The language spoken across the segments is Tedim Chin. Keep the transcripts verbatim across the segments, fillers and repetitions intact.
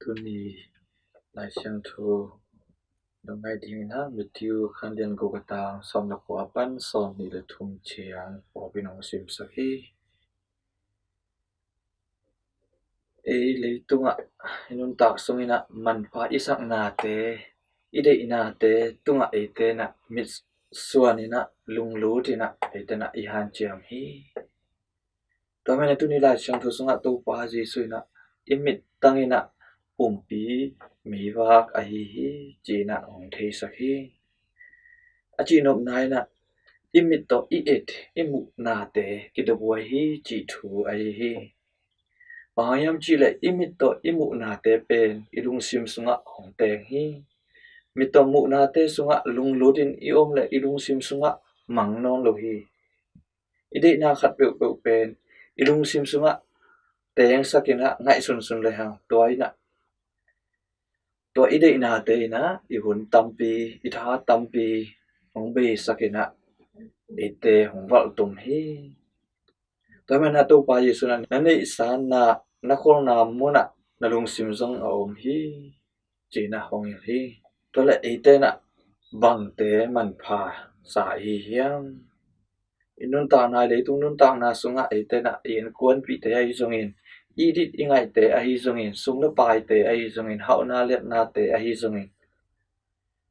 Tuni Lai Siangtho dong ngai dingin ah Matthew khanlian guk a tang sawm le kua pan sawm nih le thum ciang pawlpi nong simsak hi. Ei leitungah i nuntak sungin ah manpha i saknate, i deihnate tungah eite in ah mitsuan in ah lunglut in ah eite in ah i hanciam hi. Tua manin ah tuni Lai Siangtho sungah Topa Jesuh in ah i mittang in ah pumpi meivak ahi hi ci-in ah hong theisak hi. A cihnopna in ah i mit tawh i et i muhnate kidobuai hi cih thu ahi hi. Bang hang hiam cihleh i mit tawh i muhnate pen i lungsim sungah hong teng hi. Mit tawh muhnate sungah lunglut in i om leh i lungsim sungah mang nawn lo hi. I deihna khat peuhpeuh pen i lungsim sungah tengsak in ah ngaihsunsun le hang tua in ah tua i deihnate in ah i hun tampi, i tha tampi hong beisak in ah eite hong valhtum hi. Tua manin ah Topa Jesuh in ah na neihsa na, na kholna munah na lungsim zong a om hi ci-in ah hong hilh hi. Tua leh eite in ah bangte manpha sa i hi hiam? I nuntakna, i leitung nuntakna sungah eite in ah i innkuanpihte ahi zongin, i it i ngaihte ahi zongin, sum le paite ahi zongin, hauhna liatnate ahi zongin,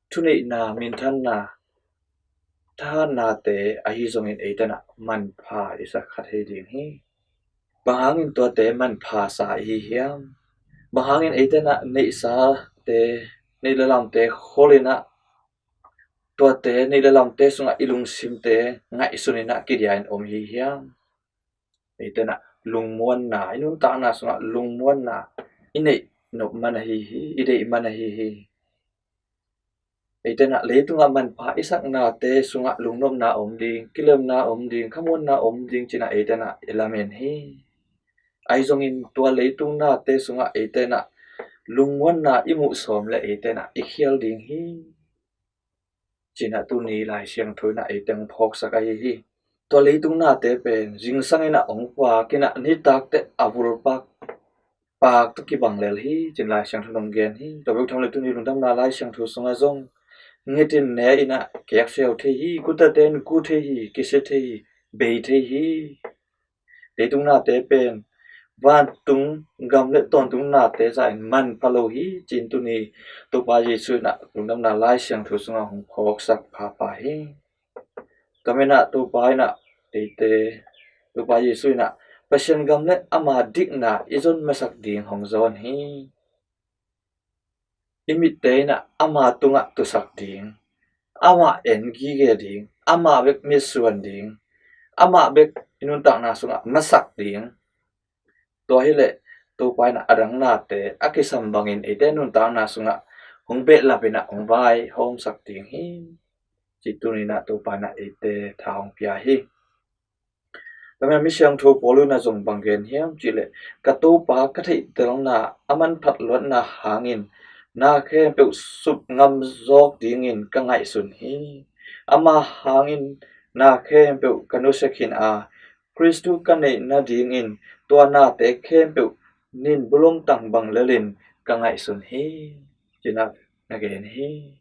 thuneihna, minthanna, thahatnate ahi zongin eite in ah manpha i sak kha thei ding hi. Bang hangin tuate manpha sa i hi hiam? Bang hangin eite in ah neihsate, neih le lamte khol in ah tuate, neih le lamte sungah i lungsimte ngaihsun in ah kidia in om i hi hiam? Eite in ah lungmuanna, i nuntakna sungah lungmuanna i neih nop man ahi hi, i deih man ahi hi. Eite in ah leitungah manpha i saknate sungah lungnopna om ding, kilemna om ding, khamuanna om ding ci-in ah eite in ah i lamen hi. Ahi zongin tua leitung nate sungah eite in ah lungmuanna i muh sawm leh eite in ah i khial ding hi ci-in ah tuni Lai Siangtho in ah eite hong phawksak ahi hi. Tua leitung nate pen zingsang in ah hong paak in ah nitak teh a vul paak, paak tawh kibang lel hi ci-in Lai Siangtho in hong gen hi. Tua bek tham leh tuni Lungdamna Lai Siangtho sungah zong nget in ne in ah keeksiau thei hi, gutate in gu thei hi, kisia thei hi, bei thei hi. Leitung nate pen vantung gam le tawntung nate zah in manpha lo hi ci-in tuni Topa Jesuh in ah Lungdamna Lai Siangtho sungah hong phawksak phapha hi. Tua manin ah Topa in ah eite, Topa Jesuh in ah Pasian gam le ama dikna i zon masak ding hong zawn hi. I mitte in ah ama tungah tusak ding, amah en gige ding, amah bek mitsuan ding, amah bek i nuntakna sungah masak ding. Tua hileh Topa in ah a dang nate a kisam bangin eite nuntakna sungah hong behlap in ah hong vaihawmsak ding hi ci-in tuni in ah Topa in ah eite tha hong pia hi. Tua manin ah Misiangtho Paul in ah zong bang gen hiam cihleh, ka Topa ka theihtelna a manphat luatna hangin na khempeuh sup ngam zawk dingin ka ngaihsun hi. Ama hangin na khempeuh ka nusia khin a, Khristu ka neih nadingin tua nate khempeuh nin bulom tang bang lelin ka ngaihsun hi ci-in ah na gen hi.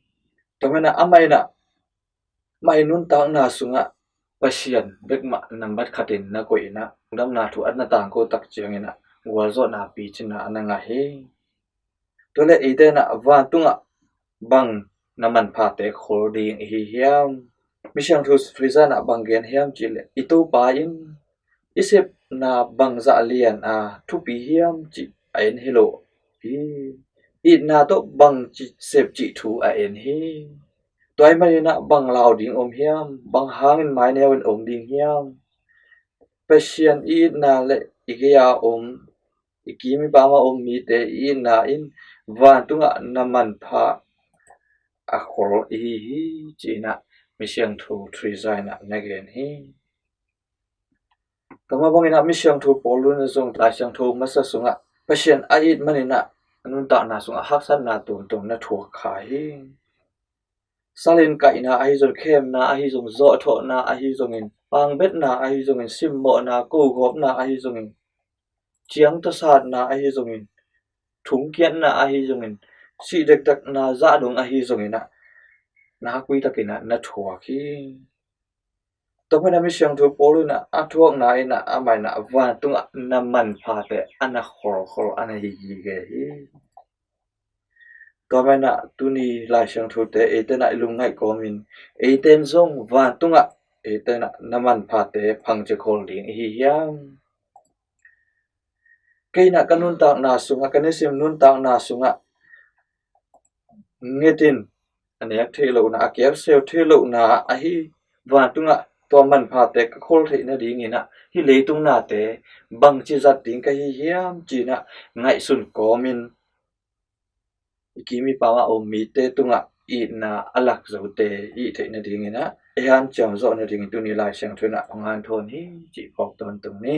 Tua manin ah amah in ah amah i nuntakna sungah Pasian bek mah nambat khatin na koih in ah, lungdamna thu a na tangko tak ciangin ah gualzawhna picinna a na ngah hi. Tua leh eite in ah vantungah bang na manphate khol ding i hi hiam? Misiangtho Theresa in ah bang gen hiam cihleh, i Topa in i sepna bangzah lian a thupi hiam cih a en hi lo hi. Itna tawh bangci sep cih thu a en hi. Tua ahih manin ah bang lau ding om hiam? Bang hangin maineu in om ding hiam? Pasian i itna le i gei-a om, i kim i pam a om mite i itna in vantungah na manpha a khol i hi hi ci-in ah Misiangtho Theresa in ah na gen hi. Tua mah bangin ah Misiangtho Paul in ah zong Lai Siangtho masa sungah Pasian a it manin ah a nuntakna sungah haksatna tuamtuam na thuak kha hi. Salin kaihna ahi zong, khemna ahi zong, zawhthawhna ahi zongin, pangbetna ahi zongin, simmawhna, kogawpna ahi zongin, ciangtawsatna ahi zongin, thungkiatna ahi zongin, sih dektakna zah dong ahi zongin ah, nakpi takin ah na thuak hi. Tua manin ah Misiangtho Paul in ah a thuakna in ah amah in ah vantungah na manphate a na kholkhol a na hi hi hi. Tua manin ah tuni Lai Siangthote eite in ah i lungngaih kawmin, eite in zong vantungah eite in ah na manphate phangci khol ding i hi hiam? Kei in ah ka nuntakna sungah, ka nisim nuntakna sungah ngetin a nek theih lohna, a kiakseu theih lohna ahi vantungah tua manphate ka khol theih nadingin ah hih leitung nate bangci zat ding ka hi hiam ci-in ah ngaihsun kawmin, i kim i pam a om mite tungah itna a lak zote i theih nadingin ah ei hanciam zawh nadingin tuni Lai Siangtho in ah hong hanthawn hi cih phawk tawntung ni.